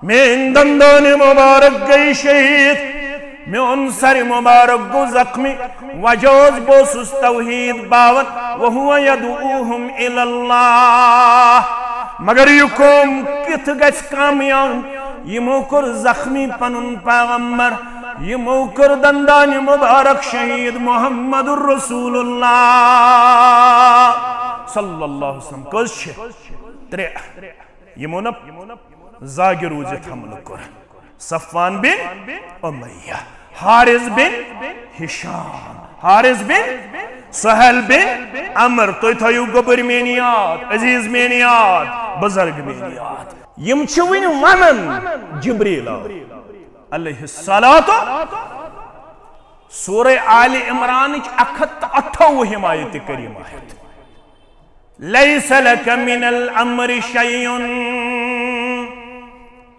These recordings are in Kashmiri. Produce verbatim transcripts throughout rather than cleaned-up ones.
میٲنۍ دندان مبارک گٔے شہید، میون سر مبارک گوٚو زخمی، وجہ اوس بہٕ اوسُس توحید باوان، وہو یدعوہم الی اللہ۔ مگر یہِ قوم کِتھ گژھِ کامیاب؟ یِمو کوٚر زخمی پنُن پیغمبر، یِمو کوٚر دندان مبارک شہید محمد رسول اللہ صلی اللہ علیہ وسلم۔ کٔژ چھِ؟ ترٛےٚ۔ یِمو نہ زاگہِ روٗزِتھ حملہٕ کوٚر۔ صفوان بن امیہ، حارث بن ہشام، حارث بن سہیل بن عمر۔ تُہۍ تھٲیِو گوٚبٕرۍ میٲنۍ یاد، عزیز میٲنۍ یاد، بزرگ میٲنۍ یاد۔ یِم چھِ وٕنہِ ونان، جبریل آو علیہ الصلوۃ، سورہ آل عمرانٕچ اکھ ہتھ تہٕ اَٹھووُہِم آیت کریمہ ہٮ۪تھ۔ لیس لک من الامر شیء۔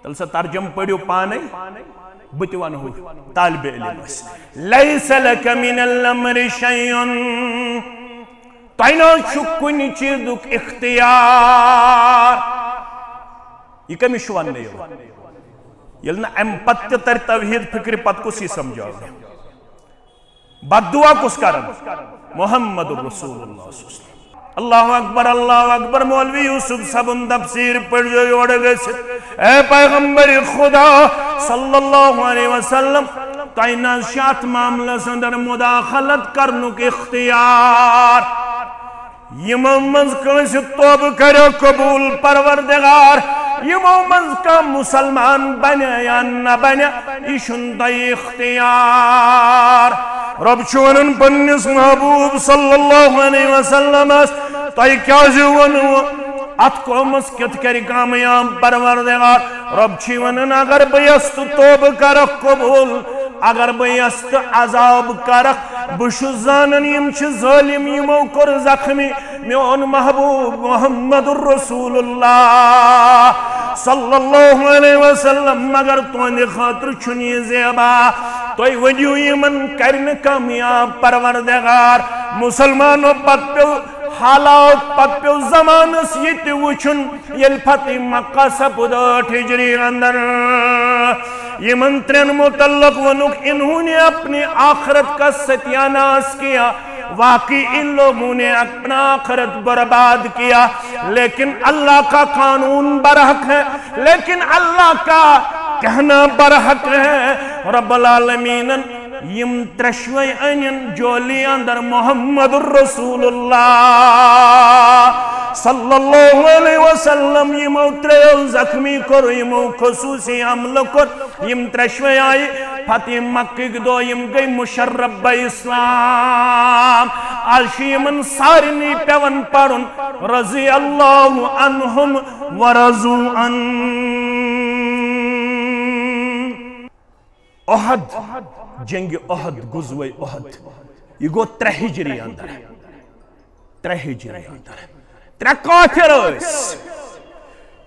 تیٚلہِ سا ترجم پٔرِو پانے، بہٕ تہِ ونہو طالب علمس۔ لیس لک من الامر شیء۔ تۄہہِ نہ حظ چھُ کُنہِ چیٖزُک اختیار۔ یہِ کٔمِس چھُ وننہٕ یِوان؟ ییٚلہِ نہٕ امہِ پتہٕ تہِ ترِ توحید فکرِ، پتہٕ کُس یی سمجھاونہٕ؟ بد دعا کُس کرن؟ محمد رسول اللہ صلی اللہ علیہ وسلم۔ اللہ اکبر، اللہ اکبر۔ مولوی یوسف صٲبُن تفسیر پٔرۍزیو یورٕ گٔژھِتھ۔ اے پیغمبر خدا صلی اللہ علیہ وسلم، تۄہہِ نہ حظ چھِ اتھ معاملس اندر مداخلت کرنُک اختیار۔ یِمو منٛز کٲنٛسہِ توبہٕ کرِ قبول پروردگار، یِمو منٛز کانٛہہ مسلمان بنہِ یا نہ بنہِ، یہِ چھُنہٕ تۄہہِ اختیار۔ رۄب چھُ ونان پننِس محبوب صلی اللہ علیہ وسلمس، تۄہہِ کیازِ ووٚنوٕ؟ اتھ قومس کِتھ کٔرۍ کامیاب پروردگار؟ رۄب چھُ ونان، اگر بہٕ یژھٕ تہٕ توبہٕ کرکھ قبول، اگر بہٕ یژھٕ تہٕ عذاب کرکھ، بہٕ چھُس زانان یِم چھِ ظٲلم، یِمو کوٚر زخمی میون محبوب محمد رسول اللہ صلی اللہ علیہ وسلم، مگر تُہنٛدِ خٲطرٕ چھُنہٕ یہِ زیبا۔ تُہۍ ؤنِو یِمن کرِ نہٕ کامیاب پروردگار۔ مسلمانو، پتہٕ پیوٚو حالات، پتہٕ پیوٚو زمانس یہِ تہِ وٕچھُن، ییٚلہِ فتح مکہ سپُد ٲٹھ ہجری اندر، یِمن ترٛٮ۪ن متعلق ووٚنُکھ، انہوں نے اپنی آخرت کا ستیاناس کیا، واقعی ان لوگوں نے اپنا آخرت برباد کیا، لیکن اللہ کا قانون برحق ہے، لیکن اللہ کا کہنا برحق ہے۔ رب العالمین، یم ترشوے انن جولی اندر محمد رسول اللہ صلی اللہ علیہ وسلم، یمو تریو زخمی کر، یمو خصوصی حملہ کر، یم ترشوے آئی فتح مکہ دو، یم گئی مشرف بہ اسلام۔ آج چھ یمن سارنی پیون پرن رضی اللہ عنہم ورضوا عنہ۔ احد، جنگ احد، غزوہ احد، یہ گو ترے ہجری اندر۔ ترے ہجری اندر۔ ترے کافر ٲسۍ۔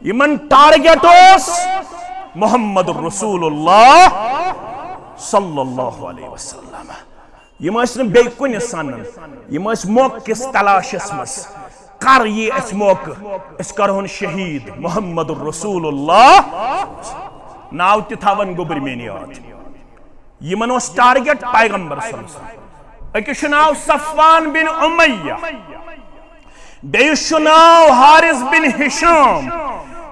یمن ٹارگیٹ اوس محمد رسول اللہ صلی اللہ علیہ وسلم۔ یم ٲسۍ نہٕ بیٚیہِ کُنہِ سنان، یم ٲسۍ موقعس تلاشس منٛز۔ کر یی اسہِ موقعہٕ، أسۍ کرہون شہید محمد رسول اللہ۔ ناو تہِ تھاون گوٚبرۍ میٲنۍ یاد۔ یمن اوس ٹارگیٹ پیغمبر صلی اللہ علیہ وسلم۔ أکِس چھُ ناو صفوان بن امیہ، بیٚیِس چھُ ناو حارث بن ہشام،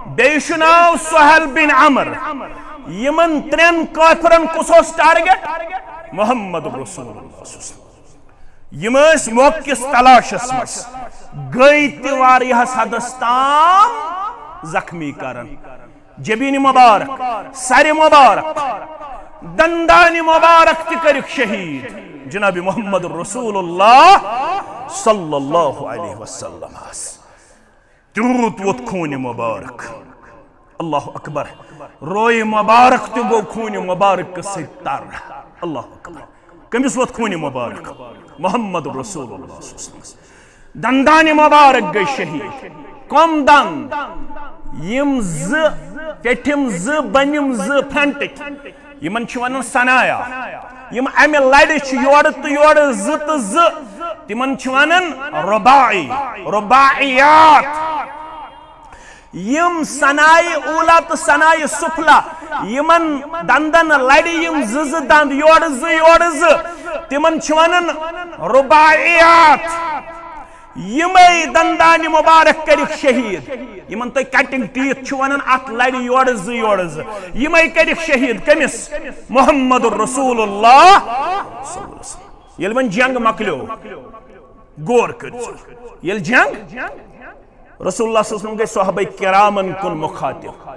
بیٚیِس چھُ ناو سہل بن عمر۔ یمن ترٛٮ۪ن کافرن کُس اوس ٹارگیٹ؟ محمد رسول اللہ صلی اللہ علیہ وسلم۔ یم ٲسۍ موقعس تلاشس منٛز، گٔے تہِ واریاہس حدس تام زخمی کران۔ جبین مبارک، سر مبارک، دندان مبارک تہِ کٔرِکھ شہید جناب محمد رسول اللہ صلی اللہ علیہ وسلم۔ تیوٗت ووت خوٗنہِ مُبارک۔ اللہ اکبر۔ روئے مُبارک تہِ گوٚو خوٗنہِ مُبارک سۭتۍ تر۔ اللہ اکبر۔ کٔمِس ووت خوٗنہِ مُبارک؟ محمد رسول اللہ صلی اللہ علیہ وسلم۔ دندانہِ مُبارک گٔے شہید۔ کم دند؟ یِم زٕ پیٚٹھِم، زٕ بۄنِم، زٕ فرنٹٕکۍ۔ یِمن چھِ ونان ثنایا۔ یِم امہِ لڑِ چھِ یورٕ تہٕ یورٕ، زٕ تہٕ زٕ، تِمن چھِ ونان رباعی، رباعیات۔ یم ثنائے اولا تہٕ ثنائے سفلا، یمن دندن لڑِ یم زٕ زٕ دند، یورٕ زٕ، یورٕ زٕ، تمن چھِ ونان رباعیات۔ یمے دندانِ مبارک کٔرِکھ شہید، یمن تُہۍ cutting teeth چھِو ونان، اتھ لڑِ یورٕ زٕ، یورٕ زٕ۔ یمے کٔرِکھ شہید۔ کٔمِس؟ محمد رسول اللہ صلی اللہ علیہ وسلم۔ ییٚلہِ وۄنۍ جنگ مۄکلیو، غور کٔرِو، ییٚلہِ جنگ، رسول اللہ صلی اللہ علیہ وسلم گٔے صحابہ کرامن کُن مخاطب۔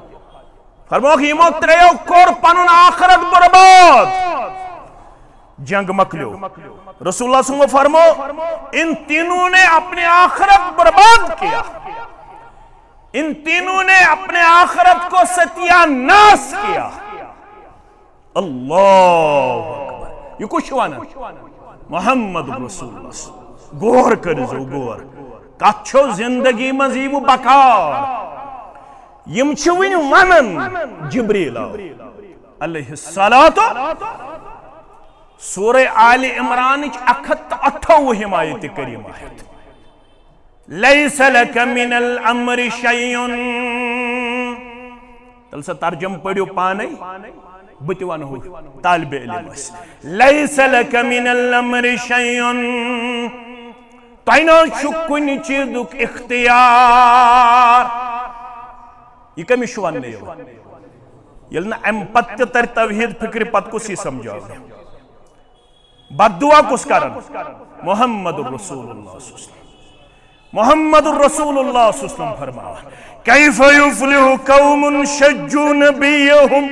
فرمووُکھ، یِمو ترٛیٚیو کوٚر پنُن آخرت برباد۔ جنگ مۄکلیو۔ رسول اللہ صلی اللہ علیہ وسلم فرمو، ان تینوں نے اپنی آخرت برباد کیا، ان تینوں نے اپنے آخرت کو ستیہ ناس کیا۔ اللہ اکبر۔ یہ کچھ ہوا نا؟ محمد رسول اللہ۔ غور کٔرزیو، غور۔ کتھ چھو زندگی منٛز یی وۄنۍ بکار۔ یم چھِ وٕنہِ ونان، جبریل آو علیہ الصلوۃ۔ سورہ آل عمرانٕچ اکھ ہتھ تہٕ اَٹھووُہِم آیت کریمہ ہیتھ۔ لیس لک من الامر شیء۔ تیٚلہِ سا ترجمہٕ پٔرِو پانے، بہٕ تہِ ونہو طالب علمس۔ لیس لک من الامر شیء۔ تۄہہِ نہ چھُ کُنہِ چیٖزُک اختیار۔ یہِ کٔمِس چھُ وننہٕ یِوان؟ ییٚلہِ نہٕ امہِ پتہٕ تہِ ترِ توحید فکرِ، پتہٕ کُس یی سمجھاونہٕ؟ بد دعا کُس کرن؟ محمد رسول اللہ صلی اللہ علیہ وسلم۔ محمد رسول اللہ صلی اللہ علیہ وسلم فرماوان، کیف یفلح قوم شجوا نبیہم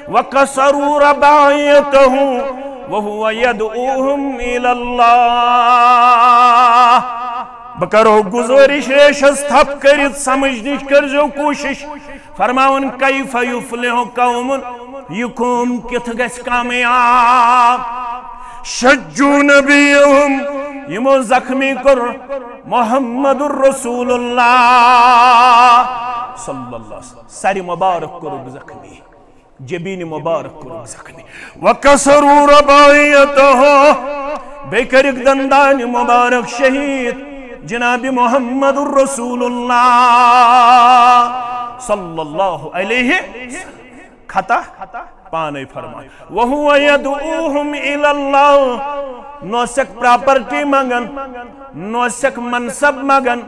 وکسروا رباعیتہ وہو یدعوہم الی اللہ۔ بہٕ کرو گزٲرِش ریشس تھپھ کٔرِتھ، سمجھنٕچ کٔرزیو کوٗشش۔ فرماوان، کیف یفلح قوم، یہِ قوم کِتھ گژھِ کامیاب؟ شجوا نبیہم، یِمو زخمی کوٚر محمد رسول اللہ صلی اللہ علیہ وسلم۔ سرِ مبارک کوٚرُکھ زخمی، جبین مبارک کوٚرُکھ زخمی۔ وکسروا رباعیتہ، بیٚیہِ کٔرِکھ دندان مبارک شہید جناب محمد رسول اللہ صلی اللہ علیہ وسلم۔ خطا پانے فرمان۔ وہو یدعوہم الی اللہ۔ نہ اوسکھ پراپرٹی منگان، نہ اوسکھ منصب منگان،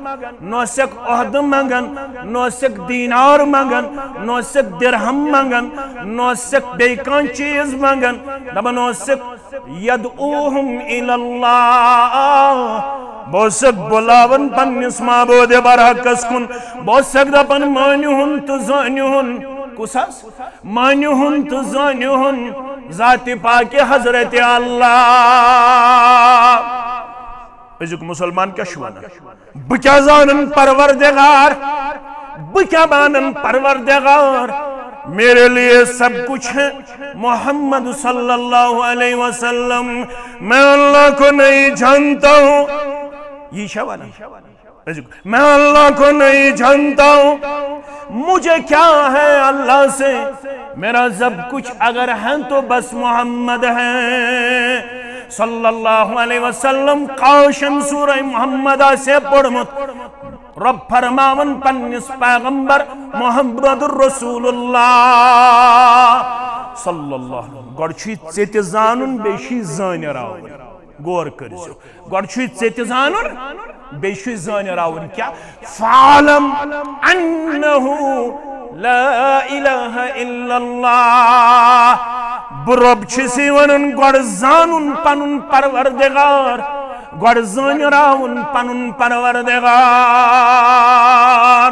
نہ اوسکھ عہدٕ منگان، نہ اوسکھ دینار منگان، نہ اوسکھ درہم منگان، نہ اوسکھ بیٚیہِ کانٛہہ چیٖز منگان۔ دپان اوسکھ، یدعوہم الی اللہ۔ بہٕ اوسکھ بُلاوان پننِس معبود برحقس کُن۔ بہٕ اوسکھ دپان، مٲنِہُن تہٕ زٲنِہُن۔ کُس حظ؟ مٲنِہُن تہٕ زٲنِہُن ذاتِ پاکِ حضرت اللہ۔ أزیُک مُسلمان کیٛاہ چھُ وَنان؟ بہٕ کیٛاہ زانَن پروردگار؟ بہٕ کیٛاہ مانَن پروردگار؟ میرے لیے سب کچھ ہے محمد صلی اللہ علیہ وسلم۔ میں اللہ کو نہیں جانتا ہوں۔ یی چھا وَنان؟ أزیُک، میں اللہ کو نہیں جانتا ہوں، مجھے کیا ہے اللہ سے، میرا سب کچھ اگر ہے تو بس محمد ہے صلی اللہ علیہ وسلم۔ کاشن سورہ محمد آسہِ پوٚرمُت۔ رب فرماوان پننِس پیغمبر محمد رسول اللہ صلی اللہ علیہ وسلم۔ گۄڈٕ چھُے ژےٚ تہِ زانُن، بیٚیہِ چھُے زٲنِراوُن۔ غور کٔرۍزیو۔ گۄڈٕ چھُے ژےٚ تہِ زانُن، بیٚیہِ چھُے زٲنِراوُن کیٛاہ؟ فَاعْلَمْ أَنَّهُ لَا إِلَٰهَ إِلَّا اللَّهُ۔ بہٕ رۄب چھُس یہِ وَنان، گۄڈٕ زانُن پَنُن پروردگار، گۄڈٕ زٲنِراوُن پَنُن پروردگار۔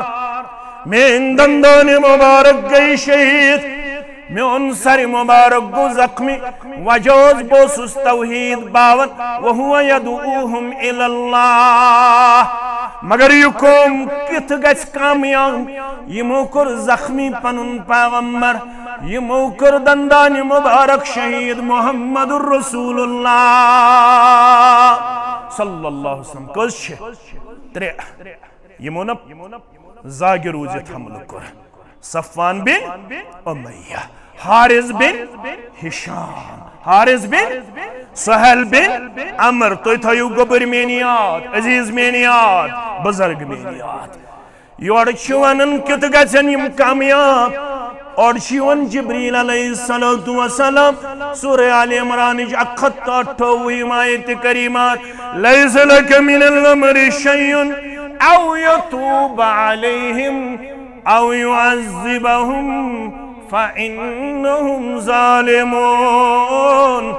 میٲنۍ دندان مبارک گٔے شہید، میون سر مبارک گوٚو زخمی، وجہ اوس بہٕ اوسُس توحید باوان، وہو یدعوہم الی اللہ۔ مگر یہِ قوم کِتھ گژھِ کامیاب؟ یِمو کوٚر زخمی پنُن پیغمبر، یِمو کوٚر دندان مبارک شہید محمد رسول اللہ صلی اللہ علیہ وسلم۔ کٔژ چھِ؟ ترٛےٚ۔ یِمو نہ زاگہِ روٗزِتھ حملہٕ کوٚر۔ صفوان بن امیہ، حارث بن ہشام، حارث بن سہیل بن عمر۔ تُہۍ تھٲیِو گوٚبٕرۍ میٛٲنۍ یاد، عزیز میٛٲنۍ یاد، بزرگ میٛٲنۍ یاد۔ یورٕ چھِ ونان کیُتھ گژھن یِم کامیاب۔ اورٕ چھِ یِوان جبریل علیہ الصلوۃ والسلام، سورہ آل عمرانٕچ اکھ ہتھ تہٕ اَٹھووُہ آیت کریمات، "لیس لک من الامر شیء او یتوب علیہم او یعذبہم فانہم ظالمون۔"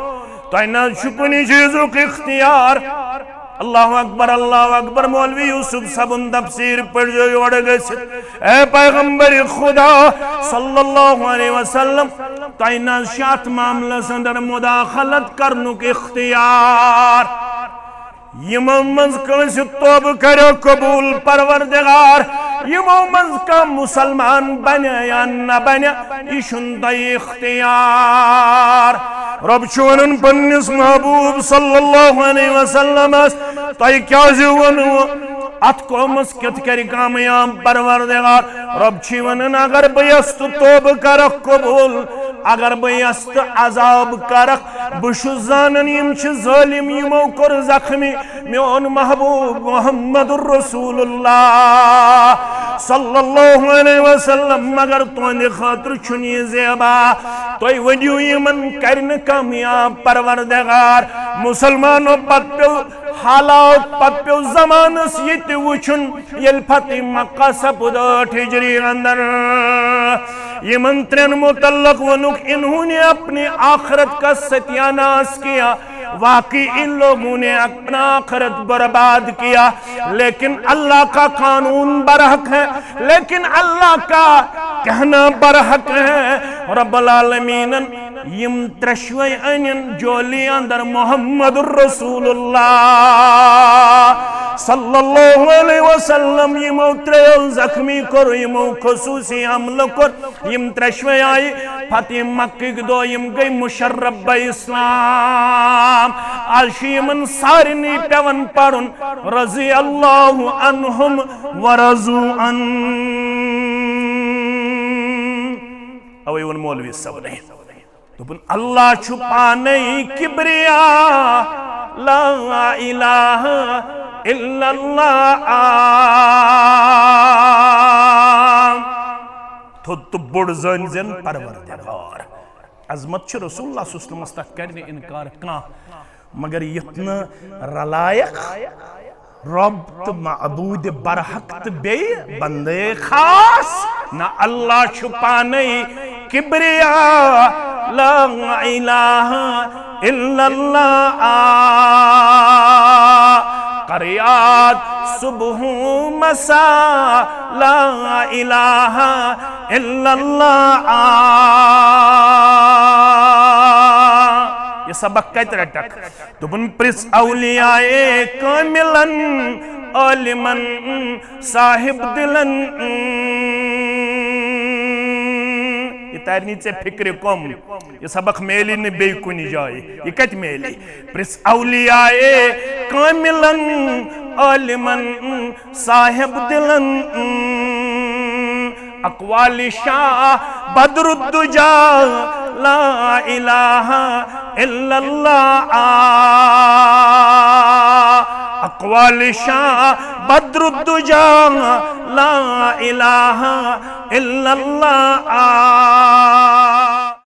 تۄہہِ نہ حظ چھُ کُنہِ چیٖزُک اختیار۔ اللہ اکبر، اللہ اکبر۔ مولوی یوسف صٲبُن تفسیر پٔرۍزیو یورٕ گٔژھِتھ۔ اے پیغمبر خدا صلی اللہ علیہ وسلم، تۄہہِ نہ حظ چھُ اتھ معاملس اندر مداخلت کرنُک اختیار۔ یِمو منٛز کٲنٛسہِ توبہٕ کرو قبول پروردگار، یِمو منٛز کانٛہہ مسلمان بنہِ یا نہ بنہِ، یہِ چھُنہٕ تۄہہِ اختیار۔ رۄب چھُ ونان پننِس محبوب صلی اللہ علیہ وسلمس، "تۄہہِ کیازِ ووٚنوٕ اتھ قومس کیُتھ کرِ کامیاب پروردگار؟" رۄب چھُ ونان، اگر بہٕ یژھٕ تہٕ توبہٕ کرکھ قبول، اگر بہٕ یژھٕ تہٕ عذاب کرکھ، بہٕ چھُس زانان یِم چھِ ظٲلم، یِمو کوٚر زخمی میون محبوب محمد رسول اللہ صلی اللہ علیہ وسلم، مگر تُہنٛدِ خٲطرٕ چھُنہٕ یہِ زیبا۔ تُہۍ ؤنِو، یِمن کرِ نہٕ کامیاب پروردگار۔ مسلمانو، پتہٕ پیوٚو حالات، پتہٕ پیوٚو زمانس یہِ تہِ وٕچھُن، ییٚلہِ فتح مکہ سپُد ٲٹھ ہجری اندر، یِمن ترٛٮ۪ن متعلق ووٚنُکھ، "انہوں نے اپنی آخرت کا ستیاناس کیا۔" واقعی ان لوگوں نے اپنا آخرت برباد کیا، لیکن اللہ کا قانون برحق ہے، لیکن اللہ کا کہنا برحق ہے۔ رب العالمین، یم ترشوے انن جولی اندر محمد رسول اللہ صلی اللہ علیہ وسلم، یمو تریو زخمی کر، یمو خصوصی حملہ کر، یم ترشوے آئی فتح مکہ دو، یم گئی مشرف بہ اسلام۔ آج چھ یمن سارنی پیون پرن، رضی اللہ عنہم ورضوا عنہ۔ اوے وون مولوی صٲبن۔ دوٚپُن، اللہ چھُ پانے کبریا، لا الہ الا اللہ۔ تھوٚد تہٕ بوٚڑ زٲنۍ زٮ۪ن پروردگار۔ عظمت چھِ رسول اللہ صلی اللہ علیہ وسلمس، تتھ کرِ نہٕ انکار کانٛہہ۔ مگر یُتھ نہٕ رلایکھ رب تہٕ معبود برحق تہٕ بیٚیہِ بندے خاص۔ نہ، اللہ چھُ پانے کبریا، لا الہ الا اللہ۔ کر یاد صبح و مسا، لا الہ الا اللہ۔ یہ سبق کتہِ رٹکھ؟ دوٚپُن، پرٛژھ اولیاء کاملن، عالمن، صاحب دلن۔ یہ ترِ نہٕ ژےٚ فکرِ کم۔ یہ سبق میلی نہٕ بیٚیہِ کُنہِ جایہِ۔ یہ کتہِ میلی؟ پرٛژھ اولیاء کاملن، عالمن، صاحب دلن۔ اقوال شاہ بدر الدجا، لا الہ الا اللہ۔ اقوال شاہ بدر الدجا، لا الہ الا اللہ۔